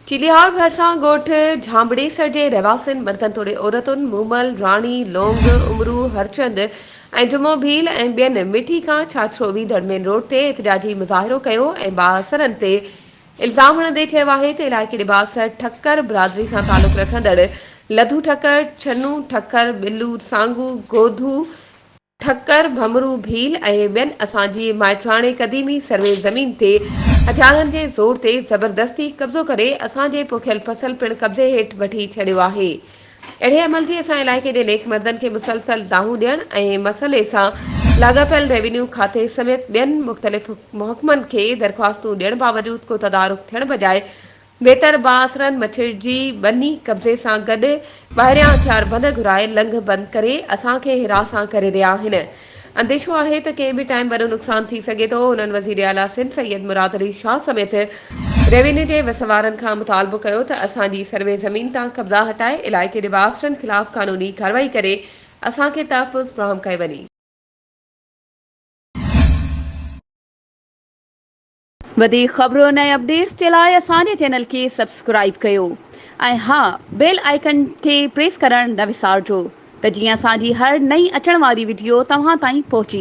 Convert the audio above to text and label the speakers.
Speaker 1: چيليهار ڀرسان ڳوٺ جھانبڙيسر جي رهواسين مردن توڙي عورتن مومل، راڻي، لونگ، عمرو، هرچند ۽ جمعو ڀيل ۽ ٻين مٺي کان ڇاڇرو ويندڙ مين روڊ تي احتجاجي مظاهرو ڪيو ۽ بااثرن تي الزام هڻندي چيو آهي ته علائقي جي بااثر ٺڪر برادري سان تعلق رکندڙ لڌو ٺڪر، ڇنو ٺڪر، ٻلو سانگو، گوڌو ٺڪر، ڀمرو ڀيل ۽ ٻين اسان جي مائٽراڻي قديمي سروي زمين تي هٿيارن جي زور تي زبردستي قبضو ڪري اسان جي پوکيل فصل پڻ قبضي هيٺ وٺي ڇڏيو آهي. اهڙي عمل جي اسان علائقي جي نيڪ مردن کي مسلسل دانهون ڏيڻ ۽ مسئلي سان لاڳاپيل ريونيو کاتي سميت ٻين مختلف محڪمن کي درخواستون ڏيڻ باوجود ڪو تدارڪ ٿيڻ بجاء ويتر بااثرن مڇرجي ٻني قبضي سان گڏ ٻاهريان هٿياربند گهرائي لنگهه بند ڪري اسان کي هراسان ڪري رهيا آهن. انديشو آهي ته ڪنهن به ٽائيم وڏو نقصان ٿي سگهي ٿو. هنن وزيراعليٰ سنڌ سيد مراد علي شاهه سميت ريونيو جي وس وارن کان مطالبو ڪيو ته اسان جي سروي زمين تان قبضا هٽائي علائقي جي بااثرن خلاف قانوني ڪارروائي ڪري اسان کي تحفظ فراهم ڪيو وڃي.
Speaker 2: وڌيڪ خبرن ۽ اپڊيٽس جي لاء اسان جي چينل کي سبسڪرائيب ڪيو ۽ ها بيل آئيڪن کي پريس ڪرڻ نه وسارجو ته جيئن اسان جي هر نئين اچڻ واري وڊيو توهان تائين پهچي.